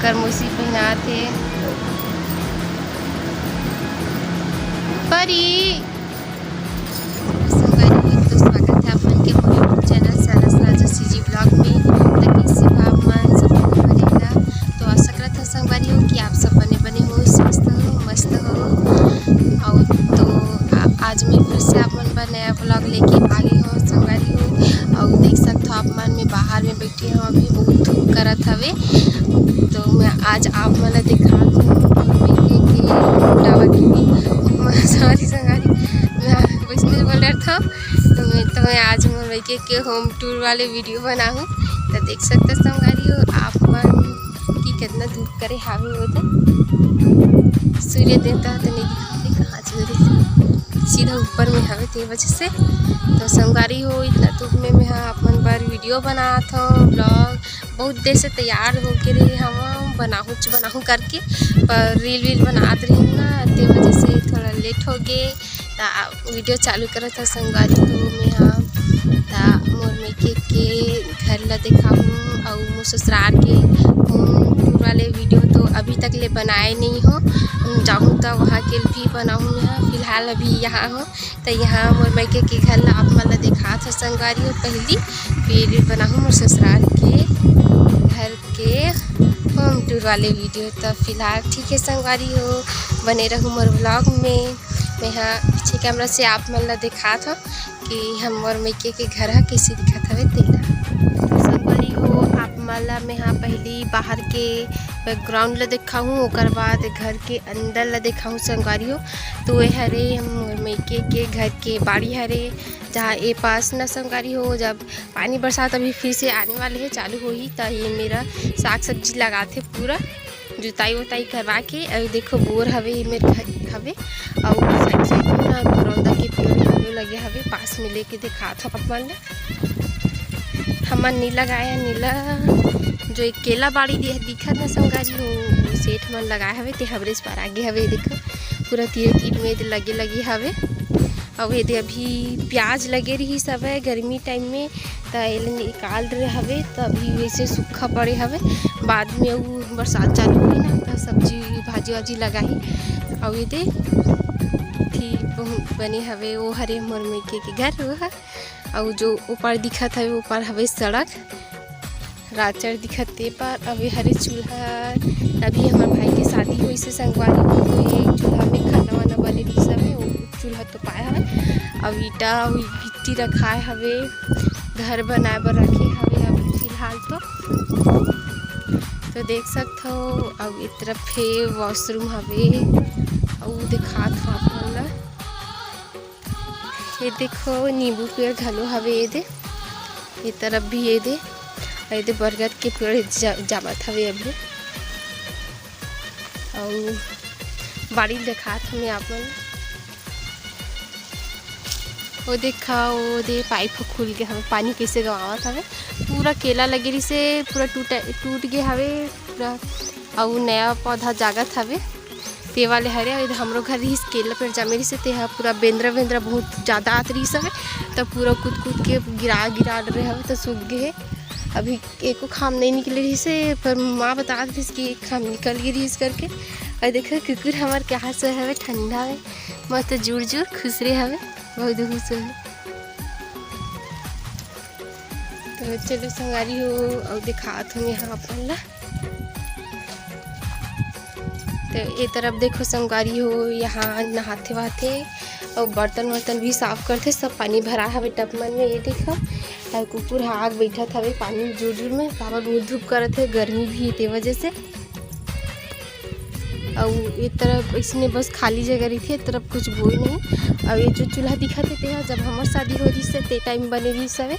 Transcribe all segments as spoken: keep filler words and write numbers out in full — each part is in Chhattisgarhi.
कर मौसी पहिनात हे। परी। संगवारी हो, तो स्वागत है आप मन के मोर YouTube चैनल सरस राजा सीजी ब्लॉग में। तो कइसे हो आप मन, सब बने बने ना? तो आशा करत है संगवारी हो कि आप सब बने बने हो, स्वस्थ हो, मस्त हो। और तो आ-, आज मैं फिर से आप मन बर नया ब्लॉग लेके आ गई हूँ संगवारी हो। और देख सकते हो आप मन, मैं बाहर में बैठी हूँ, अभी बहुत धूप करत हवे। तो मैं आज आप मन ला दिखात हूँ मोर मइके के टावर की। सॉरी संगवारी, मैं वैष्णव बोल रहा था। तो मैं, तो मैं आज मोर मइके के होम टूर वाले वीडियो बनाहूँ। तो देख सकते हो संगवारी हो आप मन कि कितना धूप करे हावे होते। सूर्य देवता तो नहीं दिखाते, कहाँ चल रही, सीधा ऊपर में हवे ते वजह से। तो संगवारी हो, इतना धूप में मैं हा अपन बर वीडियो बनात हूँ, ब्लॉग। बहुत देर से तैयार होके रहे हम, बनाहूँ च बनाहूँ करके, पर रील वील बनात रही ना, ते वजह से थोड़ा लेट हो गए। ता वीडियो चालू करत हव संगवारी हो मैं हा। ता मोर मइके के घर ला देखाहूँ अउ मोर ससुराल के होम टूर वाले वीडियो तो अभी तक ले बनाए नहीं हो। जाहूँ त वहाँ के भी बनाहूँ मैं हा। फिलहाल अभी यहाँ हो, त यहाँ मोर मइके के घर ला आप मन ला देखात हव संगवारी हो पहली, फिर बनाहूँ मोर ससुराल के घर के होम टूर वाले वीडियो। त फिलहाल ठीक है संगवारी हो, बने रहू मोर ब्लॉग में। मैं हा पीछे कैमरा से आप मन ला देखात हव कि हमर मइके के घर ह कइसे दिखत हवे तेला। संगवारी हो, आप मन ला मैं हा पहली बाहर के बैकग्राउंड ला देखाहूँ, ओकर बाद घर के अंदर ला देखाहूँ संगवारी हो। तो ये हरे मोर मइके के घर के बाड़ी हरे, जहाँ ए पास न संगवारी हो, जब पानी बरसात अभी फिर से आने वाले है, चालू होही, त ये मेरा साग सब्जी लगाथे पूरा। जुताई उताई करवा के। अउ देखो बोर हवे, ये मेर घर हवे, अउ साइड साइड में ना करौंदा के पेड़ घलो लगे हवे। पास में लेके दिखात हव आप मन ला। हमन नी लगाए हन, नीला जो एक केला बाड़ी दि-, दिखत ना संगवारी हो, वो सेठ मन लगाए हवे, ते हमरे से पर आगे हवे। देखो पूरा तीर तीर में लगे लगे हवे। अउ एदे अभी प्याज लगे रहिस हवय गर्मी टाइम में, त एला निकाल रहे हवे, त अभी वैसे सूखा पड़े हवे। बाद में अउ बरसात चालू होही ना, त सब्जी भाजी वाजी लगाही। अउ एदे ठीक बहुत बने हवे। वो हरे मोर मइके के घर, वो ह। अउ जो ऊपर दिखत हवे, ऊपर हवे सड़क। राचर दिखत ते पर अभी हरे चूल्हा, अभी हमर भाई के शादी होइस हे संगवारी हो, तो ये चूल्हा में खाना वाना बने रहिस हवे, वो चूल्हा तो पाए हवे। अउ ईटा अउ गिट्टी रखाए हवे, घर बनाए बर रखे हवे अभी फिलहाल तो। तो देख सकत हो, अउ ए तरफ हे वॉशरूम हवे, अउ दिखात हो आप मन ला। ये देखो, नींबू पेड़ घलो हवे एदे, ये तरफ भी एदे, अउ एदे बरगद के पेड़ जा-, जामत हवे अभी। अउ बाड़ी देखात हवे आप मन, वो देखा, वो दे पाइप ह खुल गे हवे, पानी कइसे गवावत हवे। पूरा केला लगे रहिसे, पूरा टूट, टूट गे हवे पूरा, अउ नया पौधा जागत हवे। ते वाले हरे, अउ हमरो घर रिहिस, केला पेड़ जामे रिहिस, ते ह पूरा बेंदरा, बेंदरा बहुत ज्यादा आत रिहिस हवे, त पूरा कूद कूद के गिरा, गिरा डरे हवे, त सूख गे हे। अभी एको खाम नहीं निकले रिहिस हे, पर माँ बतात रिहिस कि एक खाम निकल गे रिहिस करके। अउ देखो, कुकुर हमर कहाँ से हवे, ठंडा में मस्त जुड़ जुड़ खुसरे हवे, बहुत खुश हवे। तो चलो संगवारी हो, अउ दिखात हूँ यहाँ अपन ला। तो ये तरफ देखो संगवारी हो, यहाँ नहाथे वहाथे अउ बर्तन वर्तन भी साफ करथे, सब पानी भरा हवे टब मन में। ये देखो, अउ कुकुर ह आग बैठत हवे पानी जुड़ जुड़ में, काबर बहुत धूप करत हे, गर्मी भी हे ते वजह से। अउ ये तरफ इसने बस खाली जगह रहिथे, ये तरफ कुछ बोए नहीं। अउ ये जो चूल्हा दिखत हे, तेहा जब हमर शादी हो रहिस हे, ते टाइम बने रहिस हवे,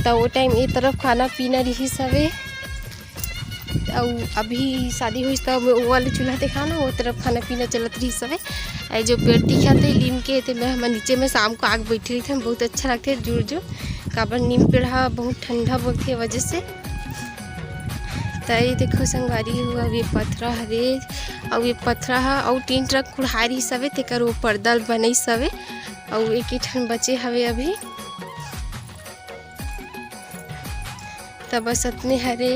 त वो टाइम ये तरफ खाना पीना रहिस हवे। अउ अभी शादी होइस त वो वाले चूल्हा देखा ना, वो तरफ खाना पीना चलत रहिस हवे। अउ जो पेड़ दिखत हे लीम के, ते में हमन नीचे में शाम को आग बैठे रहिथन, बहुत अच्छा लगथे जुड़ जुड़, काबर नीम पेड़ ह बहुत ठंडा बोलथे वजह से। त ये देखो संगवारी हो, अउ ये पथरा हरे, अउ ये पथरा ह अउ टीन ट्रक कुढ़ाए रहिस हवे, तेकर वो पर्दा ल बनइस हवे, अउ एक ही ठन बचे हवे अभी। त बस अतने हरे,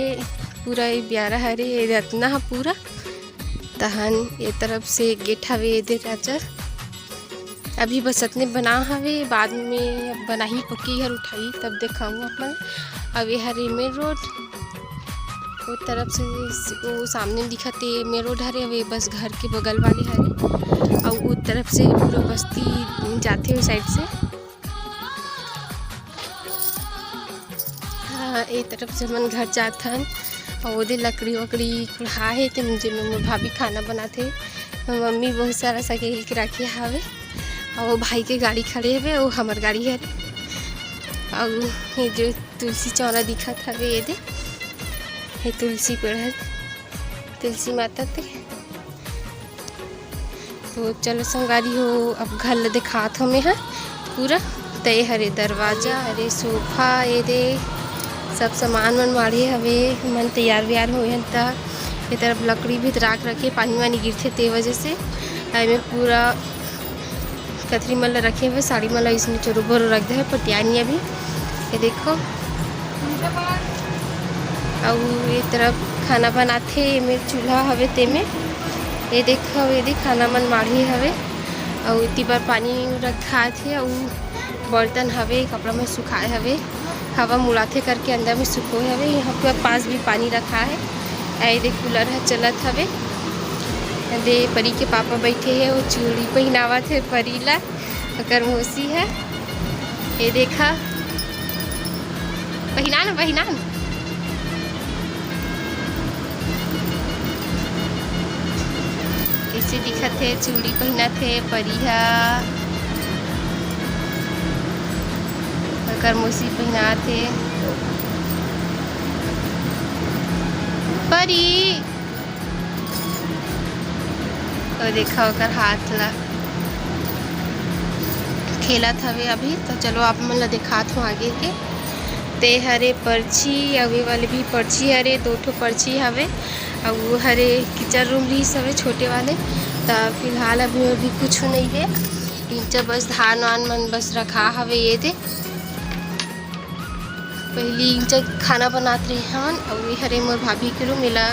पूरा ये ब्यारा हरे, ये रतना ह पूरा। तहन ये तरफ से गेट हवे, ये दे राजा। अभी बस अतने बना हवे, बाद में अब बनाही पक्की हर उठाही, तब देखाऊँ आप मन। अब ये हरे मेन रोड, वो तरफ से, वो सामने दिखत हे मेन रोड हरे, वे बस घर के बगल वाले हरे, अउ वो तरफ से पूरा बस्ती जाथे वो साइड से। हाँ, ए तरफ से हमन घर जाथन, अउ ओदे लकड़ी वकड़ी कुढ़ा हे, ते जेमे मोर भाभी खाना बनाथे। मम्मी बहुत सारा सकेल के रखे हावे, अउ वो भाई के गाड़ी खड़े हवे, वो हमर गाड़ी हरे। अउ ये जो तुलसी चौरा दिखत हवे, ये दे, ये तुलसी पेड़ हरे, तुलसी माता ते। तो चलो संगवारी हो, अब घर ल दिखात हो मैं ह पूरा। ते हरे दरवाजा, हरे सोफा, ये दे सब सामान मन माढ़े हवे, मन तैयार वैयार होए हन त। ये तरफ लकड़ी भी राख रखे, पानी वानी गिरथे ते वजह से। एमे पूरा कथरी मन ल रखे हवे, साड़ी मन ल इसमें चोरो बोरो रख दे हे, पटियानी अभी। ये देखो, अउ ये तरफ खाना बनाथे, एमे चूल्हा हवे तेमे। ये देखो, ये दे खाना मन माढ़े हवे, अउ इति बर पानी रखात हे, अउ बर्तन हवे, कपड़ा मन सुखाए हवे, हवा मुड़ाथे करके अंदर में सुखोए हवे। यहाँ पे पास भी पानी रखा है। ए दे कूलर ह चलत हवे। दे परी के पापा बैठे हे, वो चूड़ी पहिनावत हे परी ला, ओकर मौसी है। ये देखा, पहिना न, पहिना न। कैसे दिखत हे, चूड़ी पहिनत हे परी हा, ओकर मौसी पहिनात हे। परी, ओ देखा ओकर हाथ ला खेलत हवे अभी। तो चलो आप मन ला दिखात हूँ आगे के। ते हरे पर्ची, अउ ये वाले भी पर्ची हरे, दो ठो पर्ची हवे। अउ वो हरे किचन रूम रहिस हवे छोटे वाले। त फिलहाल अभी, अभी कुछ नहीं है। इंचा बस धान वान मन बस रखा हवे ये दे। पहली इंचा खाना बनात रहे हन। अउ ये हरे मोर भाभी के रूम, एला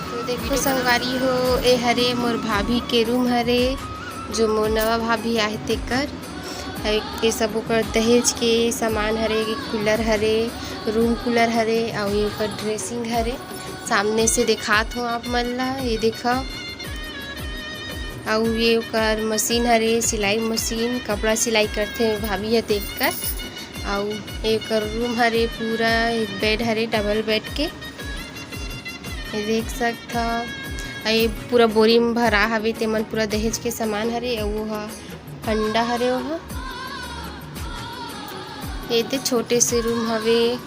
तो देखो संगवारी हो, ए हरे मोर भाभी के रूम हरे, जो मोर नवा भाभी आहे तेकर। अउ ये सब ओकर दहेज के सामान हरे, कूलर हरे, रूम कूलर हरे, अउ ये ओकर ड्रेसिंग हरे। सामने से दिखात हूँ आप मन ला, ये देखा। अउ ये ओकर मशीन हरे, सिलाई मशीन, कपड़ा सिलाई करथे भाभी ह तेकर। अउ ये ओकर रूम हरे, पूरा एक बेड हरे, डबल बेड के। ये देख सकथव, अउ ये पूरा बोरी में भरा हवे, तेमन पूरा दहेज के सामान हरे। अउ वो ह अंडा हरे, वो ह। ये ते छोटे से रूम हवे,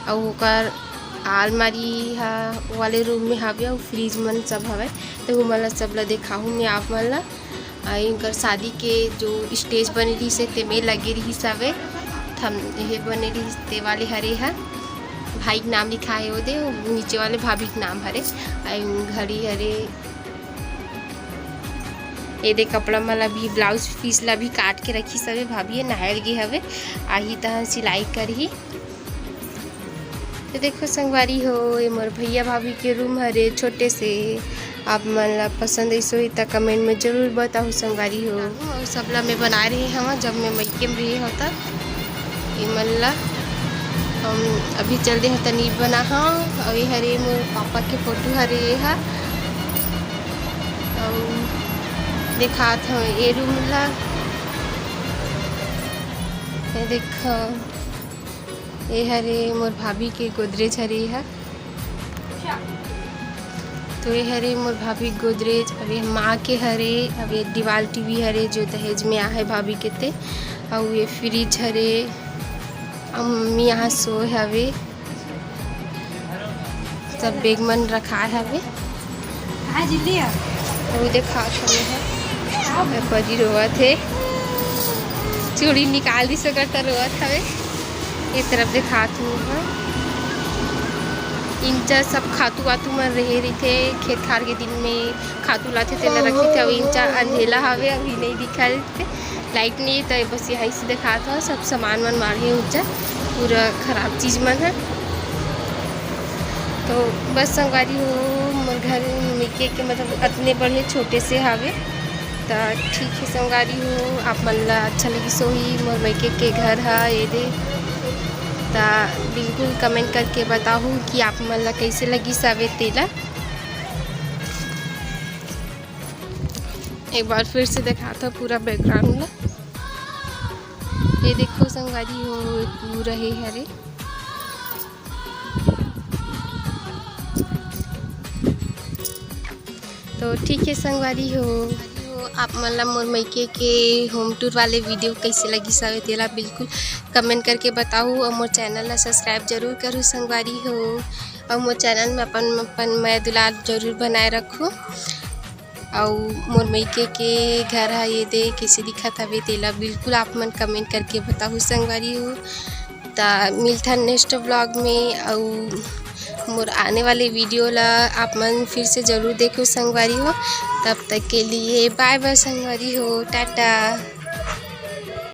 अउ ओकर आलमारी ह वो वाले रूम में हवे, अउ फ्रिज मन सब हवे। तो वो मन ला सब ला देखाहूँ मैं आप मन ला। अउ इनकर शादी के जो स्टेज बने रहिस हे, तेमे लगे रहिस हवे, थम-, ये बने रहिस, ते वाले हरे ह, भाई के नाम लिखा हे ओदे, नीचे वाले भाभी के नाम हरे। अउ घड़ी हरे, ये दे कपड़ा मन ला भी, ब्लाउज पीस ला भी काट के रखिस हवे भाभी, नहाए गे हवे, आही तहन सिलाई करही। तो देखो संगवारी हो, ये मोर भैया भाभी के रूम हरे छोटे से। आप मन ला पसंद आइस होही त कमेंट में जरूर बताहू संगवारी हो। अउ सबला मैं बनाए रहे हव, जब मैं मइके में रहे हव त। ये मन ला हम अभी चल दे हव त नी बना हव। अउ ये हरे मोर पापा के फोटो हरे, ये ह। अउ दिखात हव ये रूम ला, ये देखो। ये हरे मोर भाभी के गोदरेज हरे, ये ह। तो ये हरे मोर भाभी के गोदरेज, अउ ये माँ के हरे, अउ ये दीवाल टीवी हरे, जो दहेज में आहे भाभी के ते, अउ ये फ्रिज हरे, अउ मम्मी यहाँ सोए हवे। सब बैग मन रखाए हवे। कहाँ जिल्ली है? वो देखा हमें है। मैं परी रोवत हे। चूड़ी निकाल दिस ओकर त रोवत हवे। ये तरफ दिखात हूँ, हाँ। इंचा सब खातू वातू मन रहे रहिथे, खेत खार के दिन में खातू लाथे, तेला रखिथे। अउ इंचा अंधेला हवे, अभी नहीं दिखा लाइट नहीं हे, त बस यहीं से दिखात हव, सब सामान मन माढ़े उज्जर, पूरा खराब चीज मन ह। तो बस संगवारी हो, मोर घर मइके के मतलब अतने बढ़िया छोटे से हावे। त ठीक हे संगवारी हो, आप मन ला अच्छा लगिस होही। मोर मइके के घर ह ये दे, त बिल्कुल comment करके बताहू कि आप मन ला कइसे लगिस हवे तेला। एक बार फिर से देखात हव पूरा background ला। ये देखो संगवारी हो, पूरा हे हरे। तो ठीक हे संगवारी हो, आप मन ला मोर मइके के home tour वाले video कइसे लगिस हवे तेला बिल्कुल comment करके बताहू, अउ मोर channel ला subscribe जरूर करहू संगवारी हो, अउ मोर channel में अपन अपन मया दुलार जरूर बनाए रखहू। अउ मोर मइके के घर ह ये दे कइसे दिखत हवे तेला बिल्कुल आप मन comment करके बताहू संगवारी हो। त मिलथन next vlog में, अउ मोर आने वाले video ला आप मन फिर से जरूर देखो संगवारी हो। तब तक के लिए bye bye संगवारी हो, टाटा।